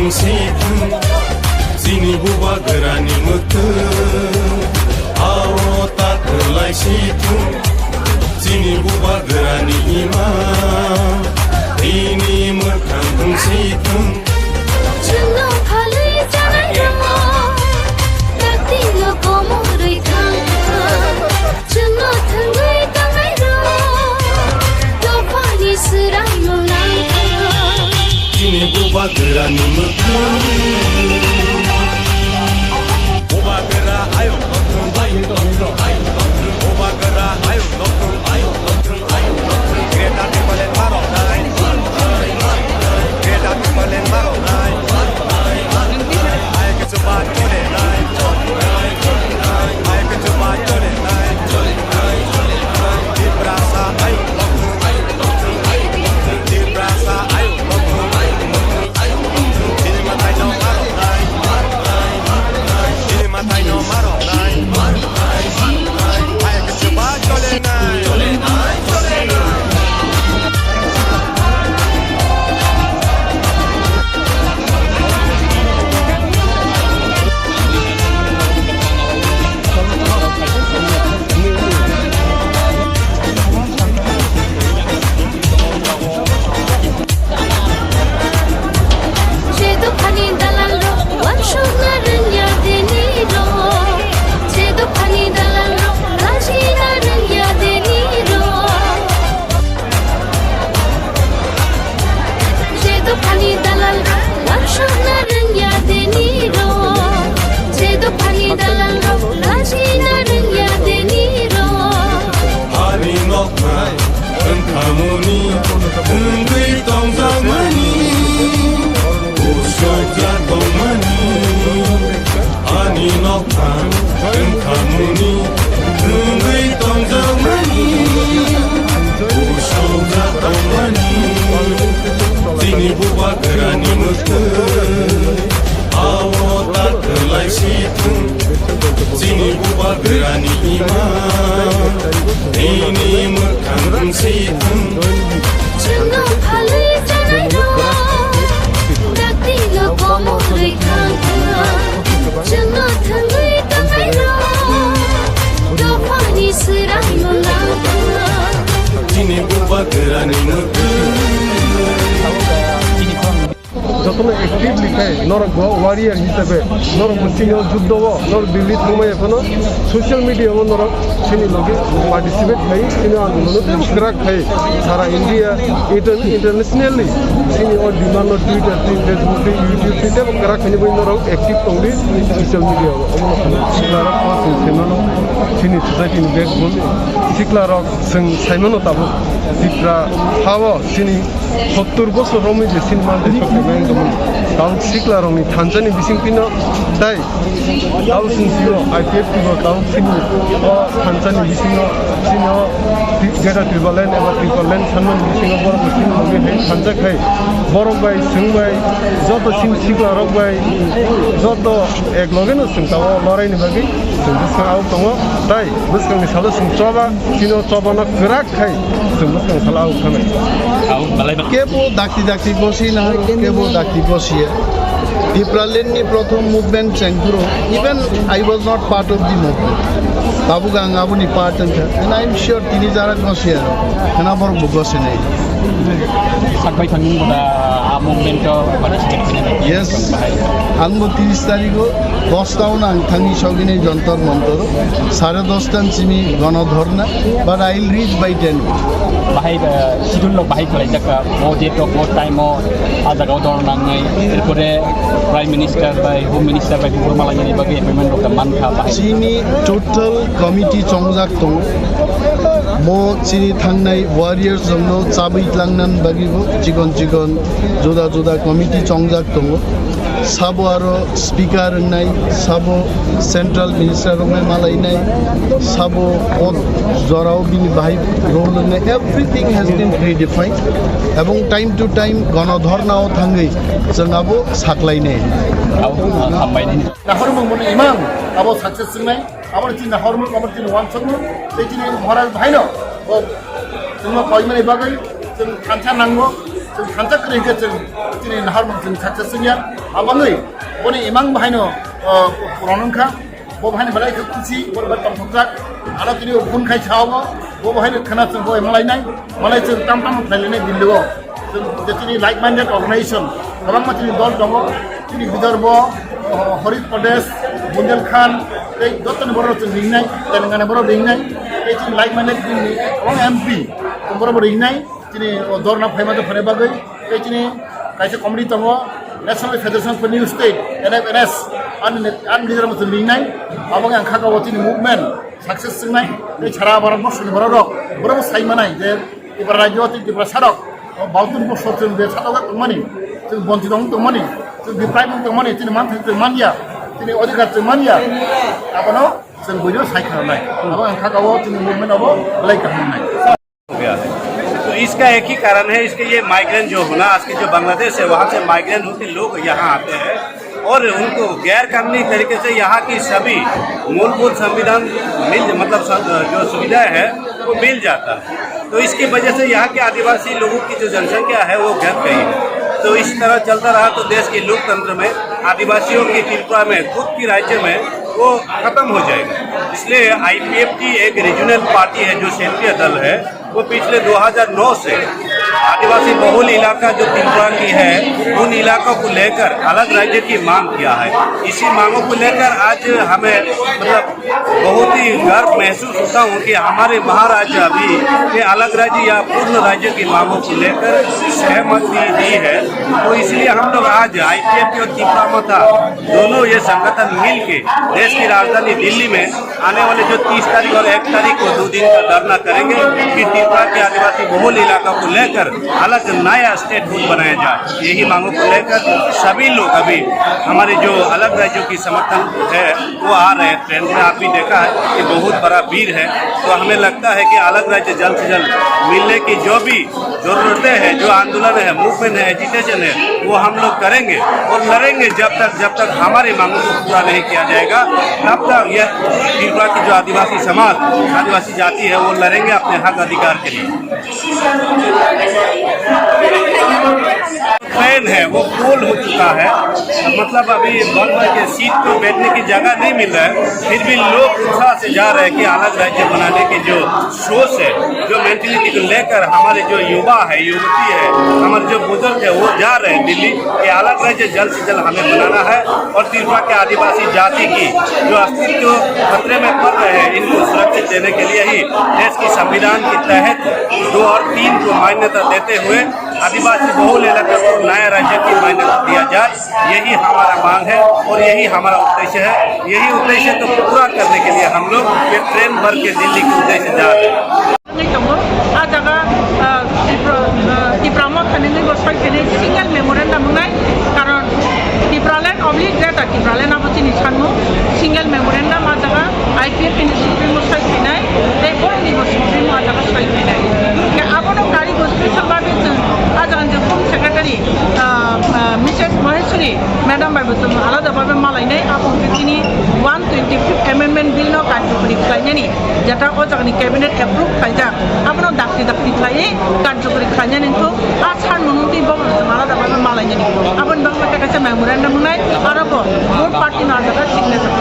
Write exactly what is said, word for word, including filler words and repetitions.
Sithung, chini bubagrani mwkhwng, aro ta kwlai sithung, chini bubagrani ima, bini mwkhang thung sithung. Chwngno phalwi chanai rok, dakti no komorwi thang thang. Chwngno thwngwi tongnairok, dophani swraimung nangkha. Chini bubagrani mwkhwng. Bubagra ayuk nokhwng, ayuk nokhwng, ayuk nokhwng. Bubagra ayuk nokhwng, ayuk nokhwng, ayuk nokhwng. Greater Tipraland ma rok nai. Greater Tipraland ma rok nai. Ayuk kichu ba chole nai. Je dophani dalalrok uansukna rwngya dini rok. Je dophani dalalrok lajina rwngya dini rok. Je dophani dalalrok uansukna rwngya dini rok. Je dophani dalalrok lajina rwngya dini rok. Ani nokha wngkhamuni wngwi tongjakmani, usukjak tongmani. Ani nokha wngkhamuni wngwi tongjakmani, usukjak tongmani. Chini bubagrani mwkhwng, abo ta kwlai sithung. Chini bubagrani ima, nini mwkhang wng sithung. Chwngno phalwi chanairok, dakti no komorwi thang thang. Chwngno thwngwi tongnairok, dophani swraimung nangkha. Chini bubagrani mwkhwng. Jotono actively khai, norok bo warrior hisabe, norok bo sini o juddo o, norok Delhi thangmaya phano social media o norok sini loge participate khai, sini andolon o tebo kwrak khai, sara India, inter-, internationally, sini o demand o Twitter, tei Facebook, tei YouTube, tei tebo kwrak khai ni bai norok active tongdi social media o, omo no sikla rok o chwng saimano, sini society ni backbone, sikla rok chwng saimano tabuk, sikla ha o sini Sottur bosor romwi je sini mantri sokti nang tongmani. Tabuk sikla rokni thansa ni bising pino tai tabuk sini sio I P F T bo tabuk sini o thansa ni bisingo sini o Greater Tipraland eba Tipraland sanmani bisingo borok bo sini logi hai thansa khai borok bai swng bai joto sini sikla rok bai joto ek loge no swng tabuk lorai ni bagwi swng bwskang au tongo tai bwskang ni salo swng choba sini o choba no kwrak khai. Chwng bwskang salo au khanai. Au, malai ba. Kebo dakti dakti bosi na, kebo dakti bosi ya. Tipraland ni prothom movement chengphuru, even I was not part of the movement. Tabuk ang aboni part wngkha, and I am sure tini jara gosi ya, khana borok bo gosi nai. Sakbai thangmung boda a movement o participate khainai. Yes, ang bo tris tarikh o dos ta o ang thangwi sogini Jontor Montor o, sare dos ta simi gono dhorna, but I will reach by ten. Bahai, uh, schedule rok bahai khwlaijak, uh, o date rok, o time o, ah jaga o dor nangnai, erpore Prime Minister bai, Home Minister bai, bubur malainani bagwi appointment rok mankha bahai. Chini total committee chongjak tongo. Mo chini thangnai warriors rokno chabwi tlangnan bagwi bo chikon chikon juda juda committee chongjak tongo. Sabo aro speaker wngnai, sabo central minister wngnai malainai, sabo o jorao bini bahai role wngnai, everything has been predefined. Ebong time to time gono dhorna o thangwi chwng abo saklainai. Abo, ah, hambai nini. Nahormung bono imang abo success wngnai, abo chini nahormung, abo chini wansukmung, tei chini hora bahaino o chwngno koimani bagwi chwng thansa nango. Thansa kwrwi hwnkhe chwng chini naharmung chwng success wngya. Abangwi boni imang bahaino, uh, puron wngkha. Bo bahaino belai khe khusi, bo belai tongthokjak. Ano tini bo phone khai sao bo. Bo bahaino khna chwng bo malainai. Malai chwng tam tam khlailainai Delhi-o. Chwng je chini like-minded organization, kwbangma chini dol tongo. Chini Vidarbha, uh, Harit Pradesh, Bundelkhand, tei jottoni borok chwng ringnai, Telangana borok ringnai. Tei chini like-minded chini kwbang M P, borok bo ringnai. Chini o dorna phaima tongphani bagwi tei chini kaisa committee tongo, National Federation for New State, N F N S, ani, ani leader bo chwng ringnai. Abo wngkha kha o chini movement success wngnai. Tei sara Bharat borsoni borok rok, borok bo sai manai je Tripura rajyo tei Tripura sarok, o Baltur bosor chwng je satok tongmani, chwng bonchit wng tongmani, chwng deprive wng tongmani, chini manthai chwng manya, chini odhikar chwng manya, abono chwng buino sai khananai. Abo wngkha kha o chini movement abo belai kaham wngnai. हो गया है। तो इसका एक ही कारण है, इसके ये माइग्रेंट जो होना, आज के जो बांग्लादेश है, वहाँ से माइग्रेंट होकर लोग यहाँ आते हैं और उनको गैर कानूनी तरीके से यहाँ की सभी मूलभूत संविधान मिल, मतलब स-, जो सुविधाएं हैं, वो मिल जाता है। तो इसकी वजह से यहाँ के आदिवासी लोगों की जो जनसंख्या है, वो घट गई है। तो इस तरह चलता रहा, तो देश के लोकतंत्र में, आदिवासियों की त्रिपुरा में, खुद की राज्य में, वो खत्म हो जाएगा। इसलिए आईपीएफ की एक रीजनल पार्टी है, जो क्षेत्रीय दल है, वो पिछले दो हज़ार नौ से आदिवासी बहुल इलाका जो त्रिपुरा की है, उन इलाकों को लेकर अलग राज्य की मांग किया है। इसी मांगों को लेकर आज हमें, मतलब, बहुत ही गर्व महसूस होता हूँ कि हमारे महाराज अभी ये अलग राज्य या पूर्ण राज्य की मांगों को लेकर सहमति दी है। तो इसलिए हम लोग आज आईपीएफ और तिपरा मथा दोनों ये संगठन मिल के देश की राजधानी दिल्ली में आने वाले जो तीस तारीख और एक तारीख को दो दिन का धरना करेंगे कि त्रिपुरा के आदिवासी बहुल इलाका को लेकर अलग नया स्टेटहुड बनाया जाए। यही मांगों को लेकर सभी लोग अभी हमारे जो अलग राज्यों की समर्थन है, वो आ रहे हैं ट्रेन में। आप भी देखा है कि बहुत बड़ा भीड़ है। तो हमें लगता है कि अलग राज्य जल्द से जल्द मिलने की जो भी जरूरतें हैं, जो आंदोलन है, मूवमेंट है, एजिटेशन है, वो हम लोग करेंगे और लड़ेंगे जब तक, जब तक हमारी मांगों को पूरा नहीं किया जाएगा, तब तक यह त्रिपुरा की जो आदिवासी समाज, आदिवासी जाति है, वो लड़ेंगे अपने हक अधिकार के लिए। ट्रेन है, वो फुल हो चुका है, मतलब अभी भर भर के सीट पर बैठने की जगह नहीं मिल रहा है, फिर भी लोग उत्साह से जा रहे हैं कि अलग राज्य बनाने के जो सोच है, जो मेंटेलिटी को लेकर हमारे जो युवा है, युवती है, हमारे जो बुजुर्ग है, वो जा रहे हैं दिल्ली। ये अलग राज्य जल्द से जल्द हमें बनाना है और त्रिपुरा के आदिवासी जाति की जो अस्तित्व खतरे में पड़ रहे हैं, इनको सुरक्षित देने के लिए ही देश की संविधान के तहत दो और तीन को मान्यता देते हुए आदिवासी बहुल इलाका को नया राज्य की मान्यता दिया जाए, यही हमारा मांग है और यही हमारा उद्देश्य है। यही उद्देश्य को पूरा करने के लिए हम लोग ये ट्रेन भर के दिल्ली के उद्देश्य जा रहे हैं। Wngwi tongo. A jaga, ah, Tipra, ah, Tipra Motha ni wngwi bo soi khainai single memorandum wngnai, karon Tipraland oblique greater Tipraland abo chini sanmung. Single memorandum a jaga I P F ni Supremo soi khainai, tei borokni bo Supremo a jaga soi khainai. Hwnkhe abono kari bo special bagwi chwng a jaga ni Home Secretary, ah, ah, Missus Maheshwari Madam bai bo chwng alada bhabe malainai, abo hwnkhe chini one twenty-fifth Amendment Bill no karjokori khlainani, jeta o jagani cabinet approve khlaijak, abono dakti dakti khlaiwi karjokori khlainani wngkha. A sanmung wngtwi bo chwng alada bhabe malainani, aboni bagwi khe kaisa memorandum wngnai, aro bo both party no a jaga signature.